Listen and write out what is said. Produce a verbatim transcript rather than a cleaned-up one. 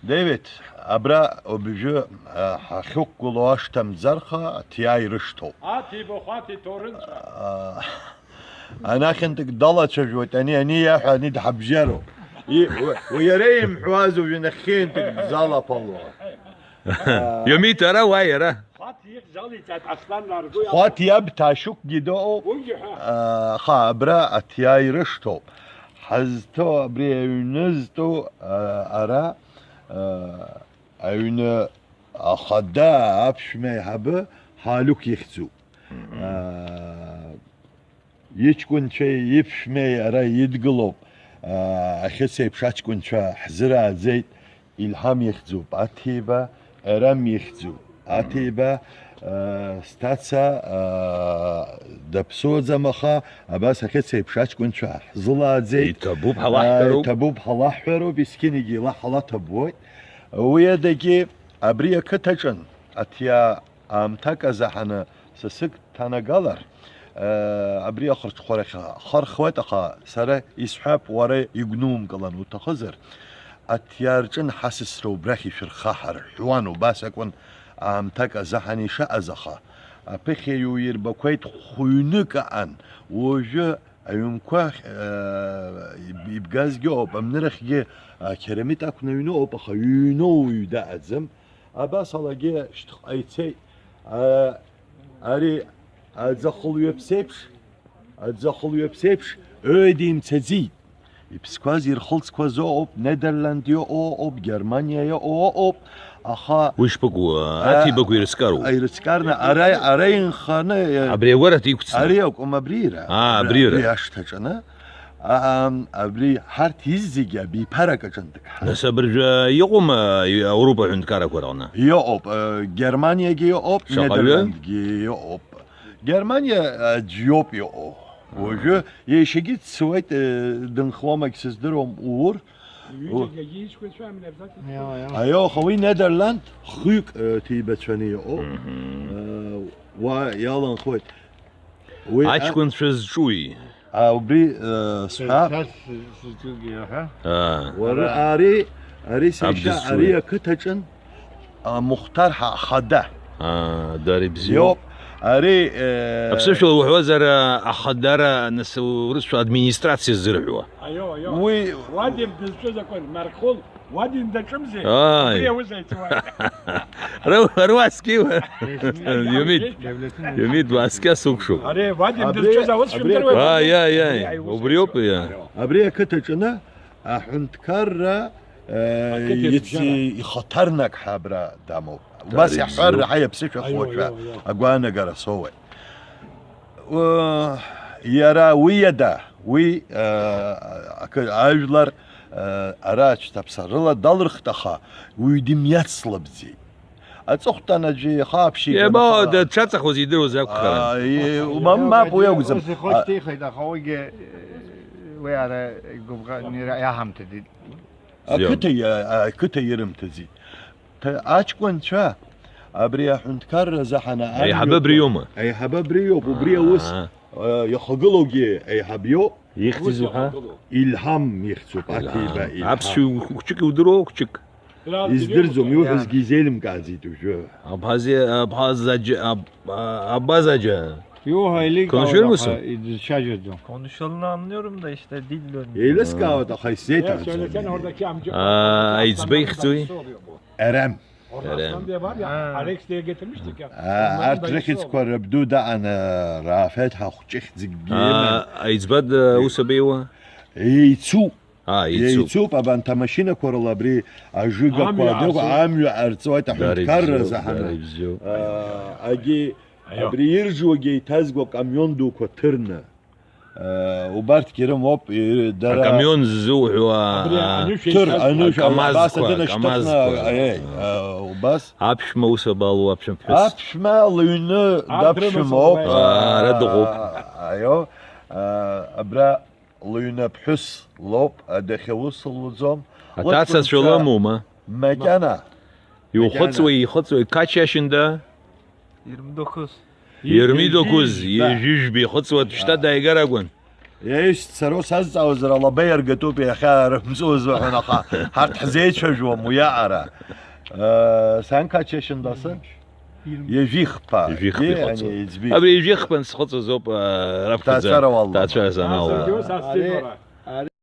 Дэвид, абра убжьы, а, ҳахьықәгылоу ашҭа Мӡарха аҭиаа ирышҭоуп. Аҭибахә, аҭиҭоурынцәа. А, анахьынтәык далацәажәоит, ани, ани иаҳәа, ани дҳабжьароуп. И, уи, уи иара имҳәуаз уажәы нахьхьинтәык залаԥало. Иомит, ара уааи, ара. Хәаҭ ихьӡ алиҵааит Аслан Наргәи. Хәаҭ иаб Ҭашьықәгьы дыҟоуп. Уигьы ҳәа. А, аха абра аҭиаа ирышҭоуп. Ҳазҭоу абри аҩны зтәу, а, ара, а, аҩны ахада аԥшәма аиҳабы Ҳалықә ихьӡуп. Мгм. А, иҷкәынцәеи иԥшәмеи ара идгылоуп. А, ахьыцеиԥш аҷкәынцәа ҳзырааӡеит, Ильҳам ихьӡуп, Аҭиба, Ерам ихьӡуп. Аҭиба, а, сҭаца, а, даԥсуаӡам, аха абас ахьыцеиԥш аҷкәынцәа ҳзылааӡеит. Иҭабуп ҳәа лаҳҳәароуп. А, иҭабуп ҳәа лаҳҳәароуп, есқьынагьы ла-, ҳлаҭабуеит. Уи адагьы абри ақыҭаҿын аҭиаа аамҭак азаҳаны сасык ҭанагалар, э, абри ахырҽхәарахь хархуеит, аха сара исҳәап, уара игәнумкылан уҭахызар, аҭиаа рҿын ҳасасра убрахь ишәырха ҳарҳәуан, убас акәын аамҭак азаҳан ишаҟаз, аха аԥыхьаҩ уирбақәеит, хәҩнык аан, уажәы аҩнқәа, э, иб-, ибгазгьы ыҟоуп, амнырахьгьы, а, қьарамит ақәны аҩны ыҟоуп, аха ҩноу уаҩ даҟаӡам. Абасалагьы шьҭахьҟа ицеит. А, ари аӡахылҩаԥсеиԥш, аӡахылҩаԥсеиԥш ҩеидимцаӡеит. Иԥсқәаз ирхылҵқәаз ыҟоуп, Недерланд иҟоу ыҟоуп, Германиа иҟоу ыҟоуп, аха уи шԥакәу, а, аҭибақәа ирыцкароуп? Ирыцкарны, ара, ара инханы, э, абри агәараҭа иқәҵны? Ари акәым, абриира. Аа, абриира. Абри ашҭаҿаны. Ам, абри ҳарҭ иззегьы абиԥарак аҿынтә ҳа- Нас абыржәы иҟоума Ауропа аҳәынҭқаррақәа рҟны? Иҟоуп, э, Германиагьы иҟоуп, шаҟаҩы? Недерландгьы иҟоуп. Германиа аӡә иоуп иҟоу. Уажәы иашьагьы дцуеит, э, дынхуамагь сыздыруам, ур. Ҩыџьагьы иҷкәынцәа амни обязательно. Ио, ио. Аио, аха уи Недерланд хҩык, э, ҭибацәаны иҟоуп. Мгм. Э, уа иаланхоит. Уи а- Аҷкәынцәа зҿуи? А, убри, э, сҳәа. Са с-, сзҿугьы, аҳа. Аа. Уара, ара, ари, ари сашьа, абдызцуи? Ари ақыҭаҿын, а, Мухтар ҳа-, ахада. Аа, дара ибзиоуп. Иоуп. Ари, э, аԥсышәала уҳәозар, а, ахадара, нас, урысшәа администрациа зырҳәуа. Аио, аио. Уи Вадим дызҿыз акәын, Мархәыл. Уа дындаҿымзи? Ааи. Уи аус аиҵуа. Ру-, руаски, Иумит, Иумит, уаскьа сукәшоуп. Ари, уа дындызҿыз аус абри, шәымдыруеит. Ааи, ааи, ааи. Ари аус убриоуп, аиҵуа. Иа. Абри ақыҭаҿы аҳәынҭқарра, э, ақыҭа ици-, ибжьара. Ихаҭарнак ҳабра дамоуп. Убас иаҳҳәар, раҳа иаԥсышәа хәыцәа агәаанагара соуеит. Уа, иара уи иада, уи, э, акы, ажәлар, э, ара аҽҭаԥсарыла далырхт, аха уаҩ дымиацлабӡеит. Аҵыхәтәан аӡәы ихы ааԥшьиган, иабо, аха дшаҵахоз идыруаз акәхарын. А, и-, ма-, мап, уи акәӡам. Ус ихы шьҭихит, аха уигьы, уи ара игәыбӷан иара иаҳамҭа ди-, ақыҭа иа-, ақыҭа ирымҭаӡеит. Ҭа-, аҷкәынцәа абри аҳәынҭқарра заҳаны амҩақәа. Аиҳабы абриоума? Аиҳабы абриоуп, убри аус, аа, э, иахагылоугьы аиҳаб иоуп. Ихьӡ изуҳәа? Илҳам ихьӡуп, Илҳам. Аҭиба Илҳам. Аԥсшәа хәыҷык иудыруоу, хәыҷык? Издырӡом, иуҳәозгьы изеилымкааӡеит уажәы. Абхазиа, Абхазаџьа, Аб-, а-, Абазаџьа. Иуҳәо еиликаауеит, Коношәырмусу? Аха идызцәажәаӡом. Konuşalım, anlıyorum da işte dil dönmüyor. Еилыскаауеит, аха исзеиҭаҳәаӡом. Еилыскаауеит, аха исзеиҭаҳәаӡом. Аа, аиҵбы ихьӡуи? Арам. Арам. Алекс diye getirmiştik ya. Арҭ рыхьӡқәа рабду даан, Рафеҭ ҳахәҷыхьӡыкгьы иман. Аиҵбы ус абеиуа? Еицуп. Аа, еицуп. Еицуп, абанҭ амашьынақәа рыла абри ажыгақәа, амҩа аарҵоит, амҩа аарҵоит, аҳәынҭқарра заҳаны. Дара ибзиоуп, дара ибзиоуп. Аа, агьи, аио, абри иржуагьы еиҭазго акамион дуқәа ҭырны. Аа, убарҭгьы рымоуп, и-, дара. Акамион ззуҳәо, аа, абри анышә ҭыр, еиҭазго. Анышә, акамазқәа, абас аӡы нашьҭыхны, акамазқәа. Аиеи, аа, убас. Аԥшәма ус абалоу, аԥшәмаԥҳәыс? Аԥшәма лыҩны арҭ даԥшәмоуп. Рымазар, аа, ара дыҟоуп. Аио, аа, абра Лыҩнаԥҳәыс лоуп, адәахьы аус луӡом. Аҭацацәа лыҷкәынцәа лымоума? Макьана. Иухыҵуеи, макьана ихыҵуеи, қачиашьында? Yirmi dokuz. Ҩажәи жәба ихыҵуа, шьҭа дааигар акәын. Еишь, сара сазҵаауазар, алаба иаргатәуп, иахьа рымҵуазар ҳәа, аха ҳарҭ ҳзеицәажәом уиаҟара. Э, Санкача Шьындасы? Ежәихԥа. Ежәихԥа Ди, ихәыцуа. Ани, еиҵбы. Абри ежәихԥан схыҵуазоуп, э, раԥхьаӡа. Ҭаацәара уалла. Ҭаацәара саналга. Ас зегьы ус ас Ари, зегьы уара. Ари